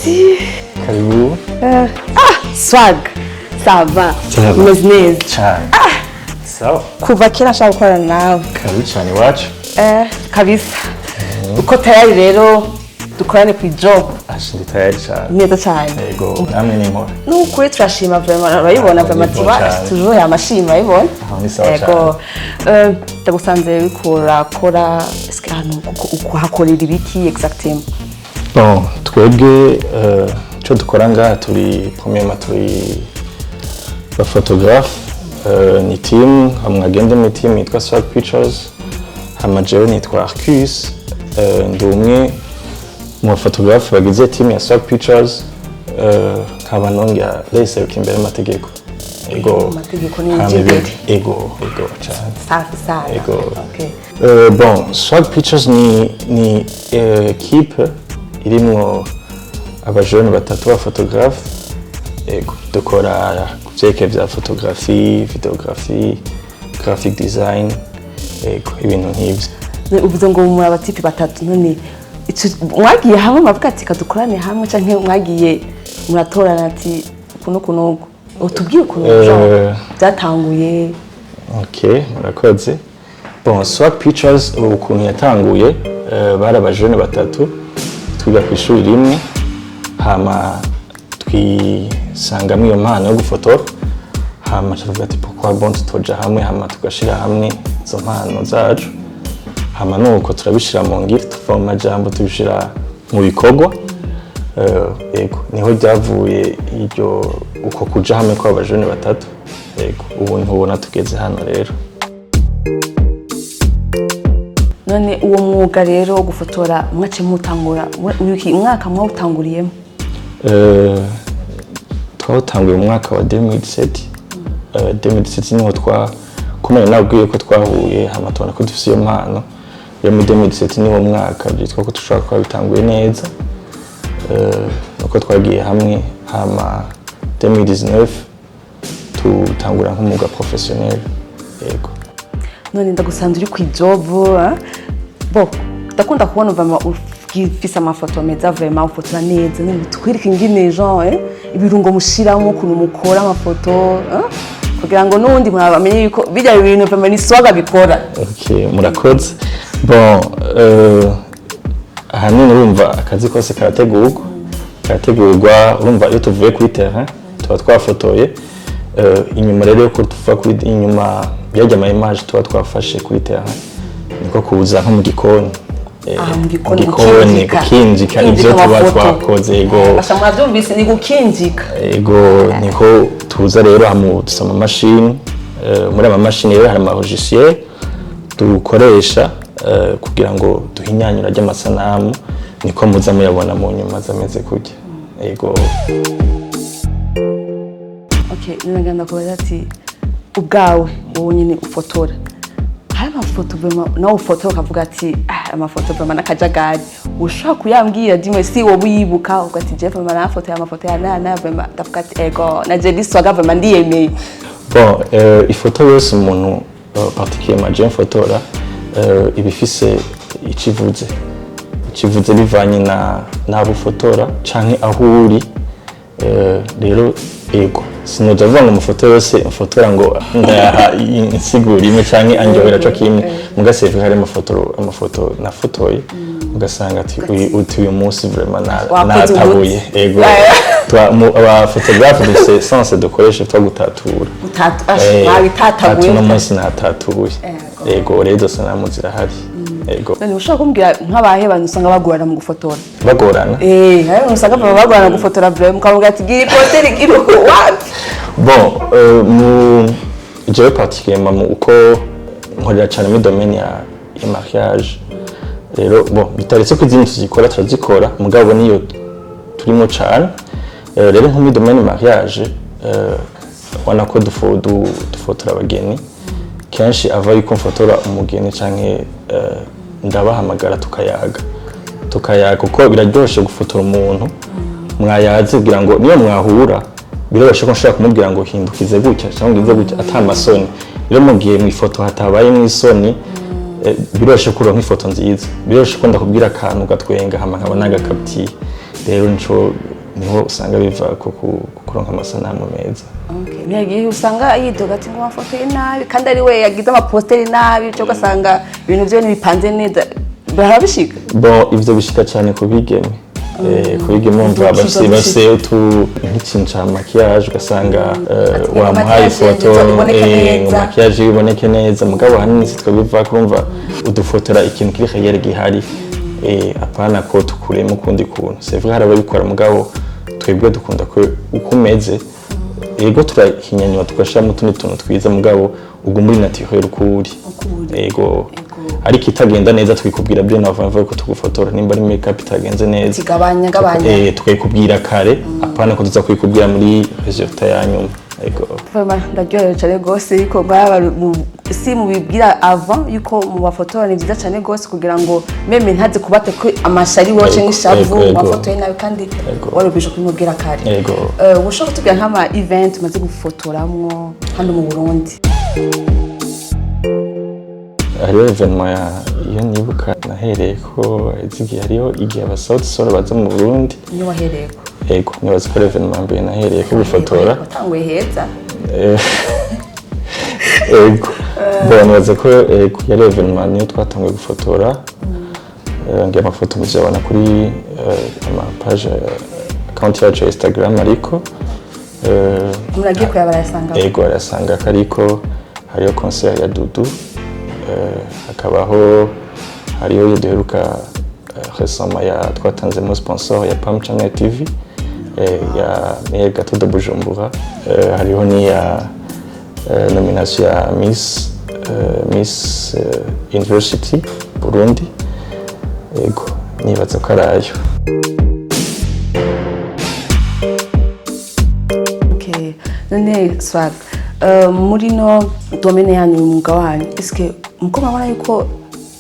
Ati Karibu. Swag, ça va? Ça va. Umeze neza? Cyane. Sawa. Kuva kera nshaka gukorana nawe. Karibu cyane iwacu. Kabisa uko tayari rero dukorane ku job? Asha, ndi tayari cyane. Neza cyane. Yego, namwe ni inkora. Nukuri turashima vraiment, urabibona. Ah, Vraiment ni tuba cyane. toujours yamashima, urabibona. Aho ni sawa. Yego. Ndagusanze uriko urakora, eske ahantu ukuhakorera ibiki exactement? Bon, twebwe icyo dukora ngaha, turi, premièrement, turi ba photographe. Ni team hamwe agende muri team yitwa Swag Pictures. Hama jewe nitwa Arcus, ndi umwe mu ba photographe bagize team ya Swag Pictures, nkaba nongera ndayiseruka imbere y'amategeko. Ego. Amategeko ni Hama iby'imbere. Ego cyane. Safi sana. Ego. Okay. Bon, Swag Pictures ni équipe irimwo abajene batatu ba photographe. Ego, dukora ku vyerekeye vya photographie, vidéographie, graphic design, ego, ibintu nk'ivyo. Uvuze ngo muri aba types batatu, none mwagiye hamwe mwavuga ati kadukorane hamwe, canke mwagiye muratorana ati uku n'uku n'uku? Utubwiye ukuntu genre byatanguye. Ok, murakoze. Bon, Swag Pictures ubu ukuntu yatanguye, bari abajene batatu twiga ku ishuri rimwe, hama twisangamo iyo mpano yo gufotora, hama tuvuga ati pourquoi bon tutoja hamwe, hama tugashira hamwe izo mpano zacu, hama nuko turabishira mu ngiro, tuva mu majambo tubishira mu bikorwa. Yego, niho ryavuye iryo uko kuja hamwe kw'abajene batatu. Yego, ubu ntubona tugeze hano rero. None uwo mwuga rero wo gufotora mwace mutangura wiki umwaka mwawutanguriyemo? Twawutanguye mu mwaka wa 2017. 2017 niho twakomeye, nabwiye ko twahuye, hama tubona ko dufise iyo mpano. Rero muri 2017 niwo mwaka byitwa ko dushobora kuba bitanguye neza. Nuko twagiye hamwe, hama 2019 tutangura nk'umwuga professionnel, yego. None ndagusanze uri ku job. Bo ndakunda kubona vraiment ufise amafoto meza, vraiment ufotora neza. None twereke ingene genre ibirungo mushiramo, ukuntu mukora amafoto, kugira ngo n'uwundi muntu amenye yuko bijya bintu vraiment ni Swaga bikora. Ok, murakoze. Bon, ahanini urumva akazi kose karategurwa. Urumva iyo tuvuye kuri terrain tuba twafotoye. Inyuma rero yuko tuva kuri, inyuma yajya ama image tuba twafashe kuri terrain, niko kuza nko mu gikoni. Aha mu gikoni. Mu gikoni. Gukinjika. Gukinjika ivyo tuba amafoto. twakoze, ego. Basha, mwavyumvise, ni gukinjika. Ego, niho tuza rero hamu dufise amamashini. Muri ama mashini rero hari ama logiciel dukoresha kugira ngo duhinyanyura ry'amasanamu, niko muza muyabona mu nyuma zameze kurya, ego. Okay, none ngenda kubaza ati ubwawe wowe nyine ufotora, hari amafoto vraiment nawe ufotora ukavuga ati ah, amafoto vraiment n'akajagari, ushobora kuyambwira dimwe si wowe uyibuka, uvuga ati je vraiment nafotoye amafoto ya naya naya, vraiment ndavuga ati ego, na je Swaga vraiment ndiyemeye? Bon, ifoto yose umuntu, particulièrement je mfotora, iba ifise ico ivuze, ico ivuze bivanye na n'abo ufotora canke aho uri. Rero ego, sinoja avuga ngo amafoto yose mfotora ngo ndayaha insiguro imwe canke andyohera co kimwe. Muga c'est vrai, hari amafoto nafotoye ugasanga ati uti uyu munsi vraiment Wakoze natabuye. umuti. Ego. Aba photographe dufise sens dukoresha two gutatura. Wabitataguye. Ati uno munsi natatuye. Ego. Ego, rero izo sanamu zirahari, ego. None ushobora kumbwira nk'abahe bantu usanga bagorana mu gufotora? Bagorana? Eh, hari abantu usanga bagorana gufotora vraiment, ukavuga ati gira ikote rigira uku, wapi. Bon, mu jewe particulièrement mu uko nkorera cyane muri domaine ya mariage rero, bon, bitaretse ko izindi tuzikora, turazikora, mugabo niyo turimo cyane. Rero nko muri domaine mariage, ubona ko dufotora abageni kenshi, ava yuko mfotora umugeni canke ndabahamagara tukayaga, kuko biraryoshe gufotora umuntu mwayaze, kugira ngo niyo mwahura biroroshe ko nshobora kumubwira ngo hindukize gutya cyangwa ngize gutya ata masoni. Rero mu gihe mu ifoto hatabayemo isoni, biroroshe ko uronka ifoto nziza, biroroshe ko ndakubwira akantu gatwenga, hama nkaba nagakaptiye. Rero nico. Niho usanga biva ku kuronka amasanamu meza. Okay. Ni igihe usanga yidoga ati ngo wafotoye nabi kandi ari we yagize amaposteri nabi, cyo ugasanga ibintu vyo ntibipanze neza, barabishika. Bon, ivyo bishika cyane ku bigeme. Ku bigeme umva bafise utu nk'ikintu ca maquillage, ugasanga Ati ngo wamuhaye maquillage ifoto iboneke ngo neza. Maquillage iboneke neza, mugabo ahanini sitwe biva, kurumva udufotora ikintu kiri réel gihari, apana ko tukuremo ukundi kuntu. C'est vrai, hari ababikora, mugabo twebwe dukunda ko uko umeze. Yego, turahinyanyura tugashiramo utundi tuntu twiza, mugabo uguma uri naturel uko uri. Uko uri. Yego. Yego. Ariko itagenda neza twikubwira bien avant ko tugufotora, nimba ari makeup itagenze neza. Gabanya, gabanya. Tukayikubwira kare, apana ko tuza kuyikubwira muri résultat ya nyuma. Yego. Vraiment ndaryohewe cyane rwose yuko mwaba si mubibwira avant yuko mubafotora. Ni byiza cyane rwose kugira ngo même ntaze kubate ko amashari wowe cyangwa ishavu wafotoye nabi kandi warubije kubimubwira kare. Yego. Ushobora kutubwira nk'ama event umaze gufotoramwo hano mu Burundi? Hariho événement ya iyo nibuka nahereye ko izigihe, hariho igihe aba Sauti Sol baza mu Burundi. Niyo wahereyeko? Yego, nibaza ko ari événement mbere nahereye ko gufotora. Watanguye heza. Ego, bon, nibaza ko ego yari événement niyo twatanguye gufotora. Ngira amafoto muzayabona kuri ama page, account yacu ya Instagram, ariko Umuntu agiye kureba barayasanga? Ego, arasanga ko ariko hariho concert ya Dudu, hakabaho hariho iyo duheruka récemment ya twatanzemo sponsor ya Pam Channel TV, ya Meilleur Gâteau de Bujumbura, hariho n'iya nomination ya Miss University Burundi. Ego, nibaza ko ari ayo. Okay. None Swag, muri no domaine yanyu, umwuga wanyu, eske muko murabona yuko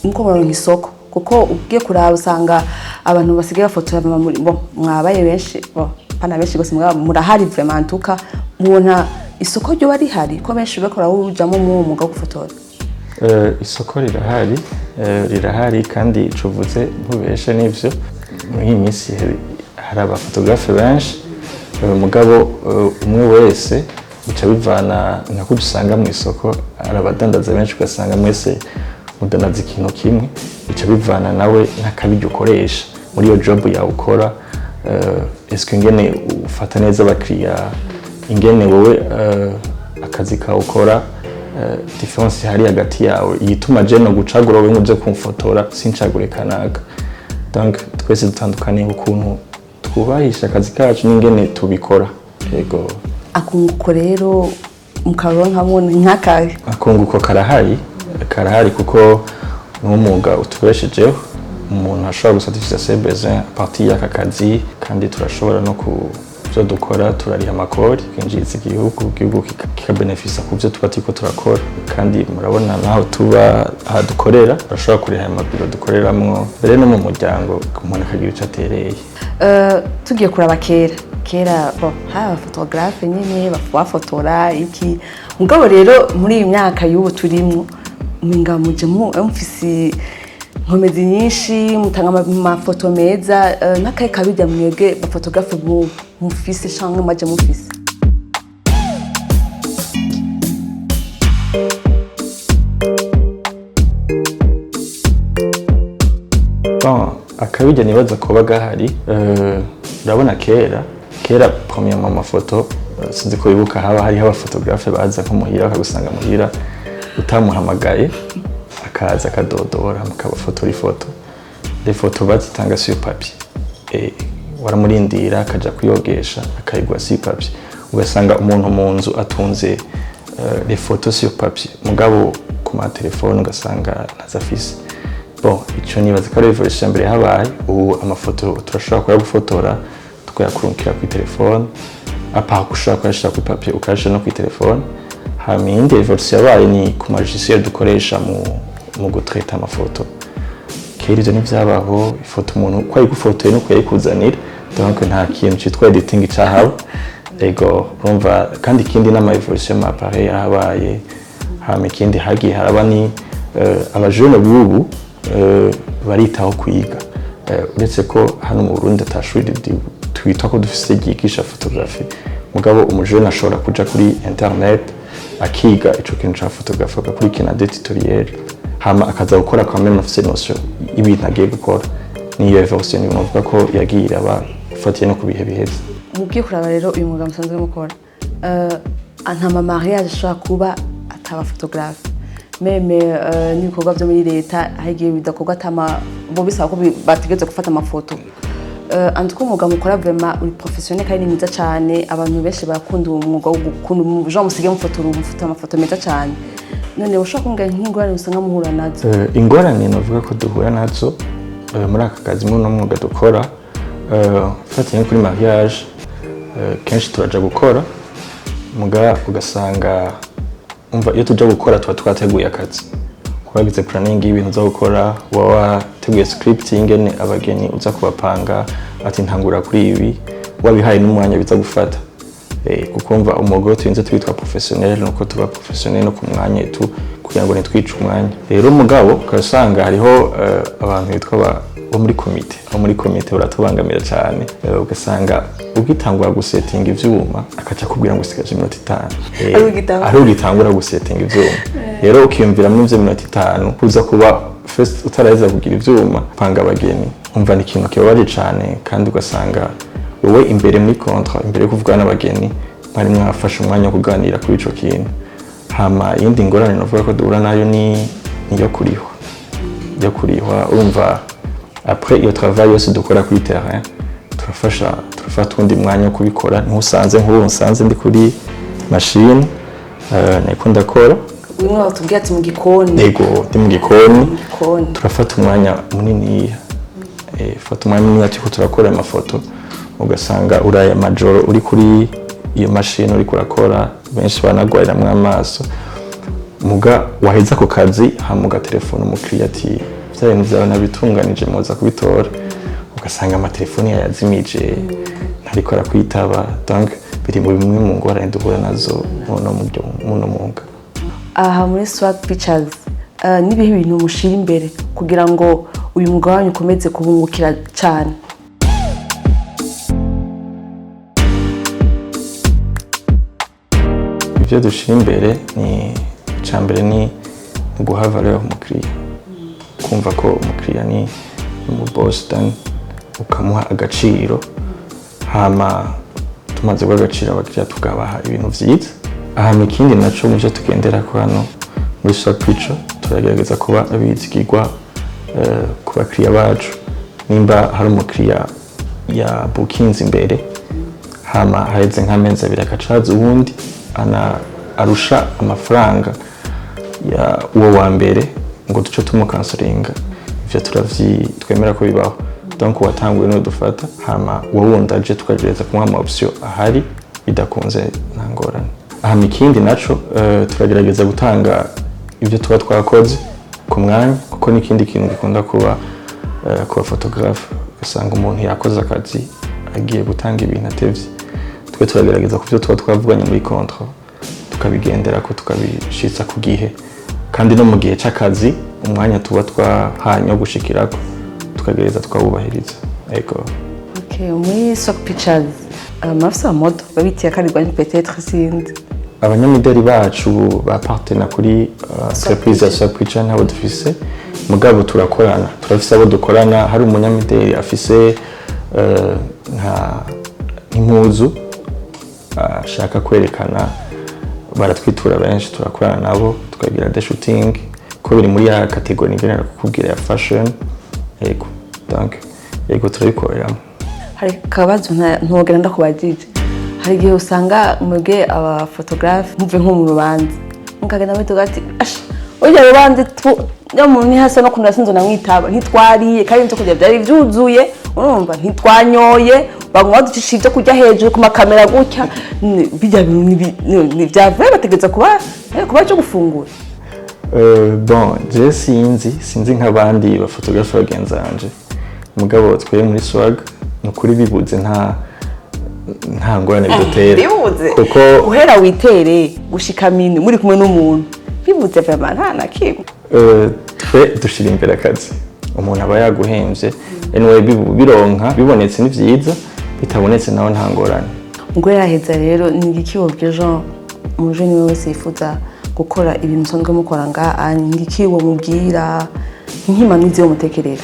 muko muraronka isoko? Kuko ugiye kuraba usanga abantu basigaye bafotora muri bo mwabaye benshi, bo pana benshi gose, mugabo murahari vraiment. En tout cas mubona isoko ryo rihari ko benshi bakora ujamo mu mwuga wo gufotora? Isoko rirahari, rirahari kandi cuvuze ntubeshe, n'ivyo. Muri iyi minsi hari abafotografe benshi, mugabo umwe wese bica bivana nka kurya usanga mu isoko hari abadandaza benshi, ugasanga mwese mudandaza ikintu kimwe. Bica bivana nawe n'akabiryo ukoresha muri iyo job yawe ukora. Est-ce ingene ufata neza abakiriya, ingene wowe akazi kawe ukora, différence ihari hagati yawe, igituma je no gucagura wowe ngo kumfotora sincagure kanaka. Donc twese dutandukaniye ukuntu twubahisha akazi kacu n'ingene tubikora. Yego. Akunguko rero mukaronkamwo ni nk'akahe? Akunguko karahari, karahari, kuko ni umwuga utubeshejeho. Umuntu ashobora gusatisfaire ses besoins à partir y'aka kazi, kandi turashobora no ku byo dukora turariha amakori, twinjiriza igihugu, igihugu kikabenefisa ku byo tuba turiko turakora. Kandi murabona naho tuba, aha dukorera, turashobora kuriha aya mabiro dukoreramwo, mbere no mu muryango umuntu akagira ico atereye. Tugiye kuraba kera, kera bo hari abafotografe nyine bafotora iki, mugabo rero muri iyi myaka y'ubu turimwo umenga muje mufise inkomezi nyinshi, mutanga amafoto meza. N'akahe kabirya mwebwe bafotografe mufise canke mwaje mufise? Bon, akabirya nibaza kuba gahari. Urabona kera, kera premièrement amafoto, sinzi ko wibuka, haba hariho abafotografe baza nko muhira, bakagusanga muhira utamuhamagaye, akaza akadodora mukabafotora ifoto. Les photos bazitanga sur papier. Waramurindira akaja kuyogesha akayigura sur papier, ugasanga umuntu mu nzu atunze les photos sur papier, mugabo ku ma telefone ugasanga ntazafise. Bon, ico nibaza ko ari évolution ya mbere habaye. Ubu amafoto turashobora kuyagufotora tukayakurungikira kuri telefone, à part ko ushobora kuyashira kuri papier ukayashira no kuri telefone. Hama iyindi évolution yabaye ni ku ma logiciel dukoresha mu gutraita amafoto. Kera ivyo ntivyabaho. Ifoto umuntu uko ayigufotoye nuko yayikuzanira, donc nta kintu citwa editing cahaba. Ego, urumva kandi ikindi n'ama évolution y'ama appareil yarabaye. Hama ikindi hagiye haraba ni abajene b'ubu baritaho kwiga. Uretse ko hano mu Burundi atashuri twitwa ko dufise ryigisha photographie, mugabo umujene ashobora kuja kuri internet akiga ico kintu ca photographie, agakurikirana des tutoriels, hama akaza gukora quand même afise notion y'ibintu agiye gukora. Niyo évolution novuga ko yagiye iraba ufatiye no ku bihe biheze. Mugiye kuraba rero uyu mwuga musanzwe mukora, nta ma mariage ashobora kuba ataba photographe, même n'ibikorwa byo muri leta hari igihe bidakorwa atama bo bisaba ko bategerezwa gufata amafoto. En tout cas, umwuga mukora vraiment uri professionnel kandi ni mwiza cyane. Abantu benshi barakunda uwo mwuga wo gukunda, genre musigaye mufotora, mufata amafoto meza cyane. None ushobora kumbwira nk'ingorane usanga muhura nazo? Ingorane navuga ko duhura nazo muri aka kazi, muri uno mwuga dukora, mfatiye nko kuri mariage, kenshi turaja gukora, muga ugasanga, umva, iyo tuja gukora tuba twateguye akazi, wagize planning y'ibintu uza gukora, uba wateguye script y'ingene abageni uza kubapanga, ati ntangura kuri ibi, wabihaye n'umwanya biza gufata. Kuko umva, umwuga wo turinze twitwa professionnel nuko tuba professionnel no ku mwanya tu kugira ngo ntitwice umwanya. Rero umugabo ukasanga hariho abantu bitwa bo muri komite, abo muri komite baratubangamira cyane. Ugasanga ugitangura gusetinga ivyuma akaca akubwira ngo usigaje iminota 5. Ari ugitangura. Ari ugitangura gusetinga ivyuma. Rero ukiyumvira muri ivyo minota 5 kuza kuba first utaraheza kugira ivyuma, panga abageni, umva ni ikintu kibabaje cane. Kandi ugasanga wowe imbere muri contrat, imbere yo kuvugana n'abageni, mwari mwafashe umwanya wo kuganira kuri ico kintu. Hama iyindi ngorane novuga ko duhura nayo ni iyo kurihwa, yo kurihwa. Urumva, après iyo travail yose dukora kuri terrain, turafasha, turafata uwundi mwanya wo kubikora. Ntusanze nk'ubu nsanze ndi kuri machine, niko ndakora. Bimwe batubwiye ati mu gikoni. Yego, ndi mu gikoni. Mu gikoni. Turafata umwanya munini, fata umwanya munini turiko turakora amafoto. Ugasanga uraye amajoro uri kuri iyo mashini uriko urakora, benshi banagwariramwo amaso. Muga waheza ako kazi, hama ugatelefona umukiriya ati vya bintu vyawe nabitunganije, muza kubitora, ugasanga amatelefoni yayazimije, ntariko arakwitaba. Donc biri mu bimwe mu ngorane duhura nazo muno mwuga. Aha muri Swag Pictures, nibihe bintu mushira imbere kugira ngo uyu mwuga wanyu ukomeze kubungukira cyane? Ibyo dushyira imbere ni, icya mbere ni guha valeur umukiriya, kumva ko umukiriya ni umubosi, then ukamuha agaciro. Hama tumaze guha agaciro abakiriya, tukabaha ibintu vyiza. Hama ikindi naco mu byo tugendera ko hano muri Swag Picture, turagerageza kuba abizigirwa ku bakiriya bacu. Nimba hari umukiriya ya bukinze imbere, hama haheze nk'amezi 2 agacaza uwundi ana arusha amafaranga ya uwo wa mbere, ngo duce tumukansoringa, ivyo turavyi twemera ko bibaho. Donc uwatanguye niwe dufata, hama uwo wundi aje tukagereza kumuha ama option ahari, bidakunze nta ngorane. Hama ikindi naco, turagerageza gutanga ibyo tuba twakoze ku mwanya, kuko n'ikindi kintu gikunda kuba ku bafotographe, ugasanga umuntu yakoze akazi agiye gutanga ibintu atevye. Twe turagerageza ku byo tuba twavuganye muri contrat tukabigendera ko, tukabishitsa ku gihe, kandi no mu gihe c'akazi umwanya tuba twahanye wo gushikirako tukagereza tukawubahiriza. Ego. Okay, muri Swag Pictures, murafise amamodels babitiye akarirwa ni peut-être, sinzi. Abanyamideli bacu ba partenaire kuri entreprise ya Swag Picture ntabo dufise, mugabo turakorana, turafise abo dukorana. Hari umunyamideli afise nka nk'impuzu ashaka kwerekana, baratwitura benshi, turakorana nabo tukagira des shooting, ko biri muri ya catégorie ngenera kukubwira ya fashion. Yego, donc yego, turabikoreramo. Hari akabazo ntogera ndakubajije. Hari igihe usanga mwebwe abafotographe muve nko mu rubanza, mukagenda muri ati asha urya rubanza tu ya muntu ntihasa no kuntu sinzo namwitaba, ntitwariye kandi ibyo kurya byari byuzuye, urumva ntitwanyoye, baguma baducisha ibyo kurya hejuru ku makamera gutya. Bijya bintu ni byavuye bategereza kuba cyo gufungura. Bon, je sinzi nk'abandi bafotographe bagenzi banje, mugabo twe muri Swag ni ukuri bibuze nta ngorane bidutera. Bibuze kuko uhera witere gushika mini muri kumwe n'umuntu, bibuze vraiment nta na kimwe. Twe dushira imbere akazi. Umuntu aba yaguhemvye, anyway bironka bibonetse ni vyiza. Bitabonetse naho nta ngorane. Ubwo yaheza rero, ni igiki wobwira Jean, umujeni we wese yifuza gukora ibintu musanzwe mukora ngaha? Ni igiki womubwira nk'impanuro yo mutekerera?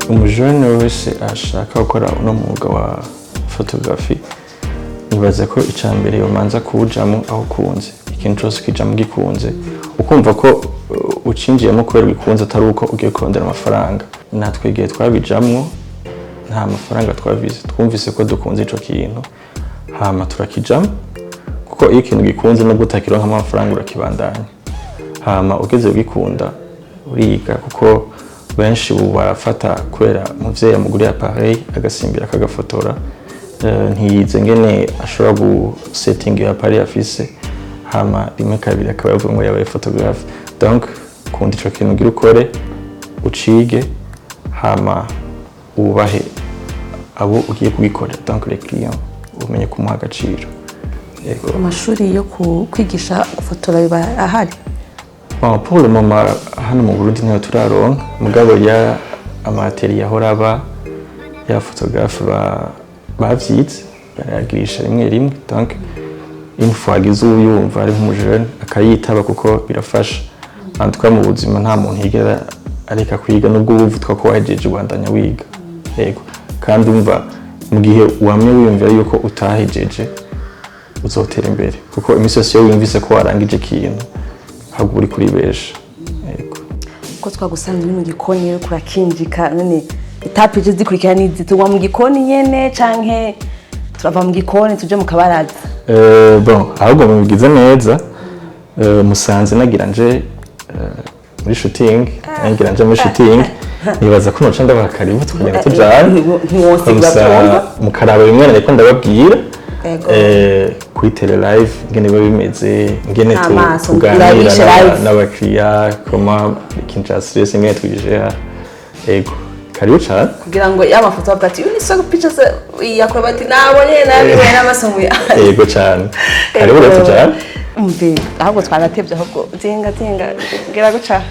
Umujene wese ashaka gukora uno mwuga wa photographie, nibaza ko icya mbere yomanza kuwujamo aho ukunze. Ikintu cyose ukijamo gikunze, ukumva ko ucinjiyemo kubera ubikunze, atari uko ugiye kurondera amafaranga. Natwe igihe twabijamwo nta mafaranga twavize, twumvise ko dukunze ico kintu, hama turakijamo, kuko iyo ikintu gikunze, nubwo utakironkamo amafaranga, urakibandanya. Hama ugeze ugikunda, uriga, kuko benshi ubu barafata kubera umuvyeyi amuguriye appareil, agasimbira akagafotora. Ntiyize ngene ashobora gusettinga iyo appareil afise, hama rimwe kabiri akaba yavuga ngo yabaye photographe. Donc kunda ico kintu ugira ukore, ucige, hama wubahe abo ugiye kugikorera, donc les clients, umenye kumuha agaciro. Yego. Amashuri yo kwigisha gufotora biba ahari? Bon, pour le moment hano mu Burundi ntayo turaronka, mugabo ya ama ateliers ahora aba ya photographe bavyize barayagirisha rimwe rimwe. Donc une fois agize uyumva ari nk'umujene, akayitaba, kuko birafasha. En tout cas mu buzima nta muntu yigera areka kwiga, nubwo uba uvuga ko wahejeje, ubandanya wiga. Yego, kandi umva, mu gihe wamye wiyumvira yuko utahejeje, uzotera imbere, kuko iminsi yose iyo wiyumvise ko warangije ikintu, ahubwo uri kuribesha. Yego. Ko twagusanze uri mu gikoni uriko urakinjika, none étapes ije zikurikira n'izi? Tugwa mu gikoni nyene canke turava mu gikoni tuje mu kabaraza? Bon, ahubwo mubigize neza. Musanze nagira nje muri shooting, nagira nje muri shooting. Nibaza ko noca ndabaha karibu tukagenda tujana. Ntiwosiga. Comme ça, Twumva. mukaraba bimwe nariko ndababwira Yego. Kuri télé live ingene biba bimeze, ingene Amaso, tuganira urabishe live. n'abakiriya, comment ikintu ca stress ingene tugijera. Ego, karibu cane. Kugira ngo ya mafoto bavuga ati uyu ni soko picha se yakora, bati nabonye nabibonye n'amaso mu Ego cane, karibu rero tujane. Umve, ahubwo twanatevye, ahubwo zinga zinga gira guca.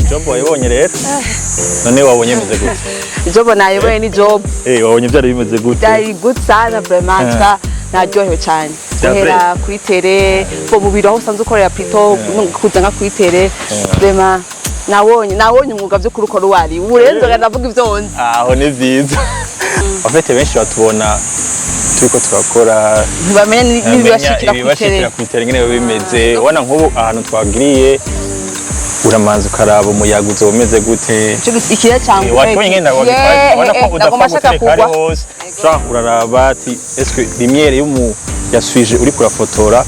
Job wayibonye rero, none wabonye bimeze gute? Job nayoboye ni job. Wabonye byari bimeze gute? Byari good sana vraiment, twa naryohewe cyane. Vya Guhera kuri terrain bo mu biro aho usanzwe ukorera, plutôt kuza nka kuri terrain, vraiment nabonye umwuga by'ukuri ukora uwari ubu. Rero nzoga ndavuga ibyo nzi. Aho ni vyiza. En fait benshi batubona turiko turakora, ntibamenye n'ibibashikira kuri ibibashikira terrain. Kuri terrain ingene biba bimeze. Ubona nk'ubu ahantu twagiriye, uramanza ukaraba umuyaga uzoba umeze gute. Ikirere cyangwa Wakibonye ngenda ubona ko udapfa gutereka ari hose. Genre uraraba ati est-ce que lumière y'umu yaswije uriko urafotora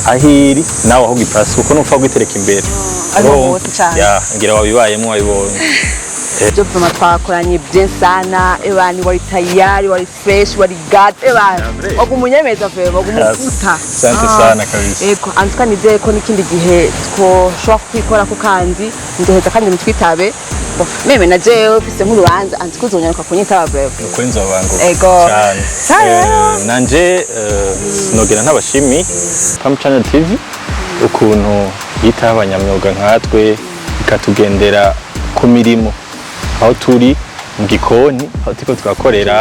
aho iri nawe aho giplase, kuko nupfa gutereka imbere. Ariho Urumva? hose cane. Ya, ngira wabibayemo, wabibonye. Byo vraiment twakoranye bien sana. Ebani wari tayari, wari fresh, wari gad ebani. Vrai. Waguma unyemeza vraiment, waguma ufuta. Asante sana kabisa. Ego, antuka nizeye ko n'ikindi gihe twoshobora kwikora ko, kandi nzoheza kandi mutwitabe. Bon, même na jewe mfise nk'urubanza, antuka uzonyaruka kunyitaba vraiment. Ukuri nzobanguka. Ego. Cyane. Sawa. Nanje sinogera ntabashimi Pam Channel TV ukuntu yitaho abanyamyuga nkatwe, ikatugendera ku mirimo aho turi. Mu gikoni aho turiko turakorera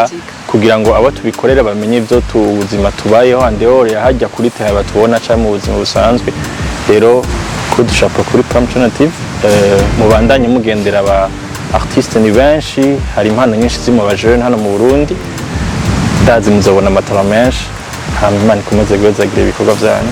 kugira ngo abo tubikorera bamenye ibyo ubuzima tubayeho en dehors ya hajya kuri terrain batubona cyangwa mu buzima busanzwe. Rero kuri dushapa kuri Pam Channel TV, mubandanye mugendera aba artiste, ni benshi, hari impano nyinshi ziri mu bajene hano mu Burundi. Ndazi muzobona amatara menshi. Hama Imana ikomeze guhezagira ibikorwa vyanyu.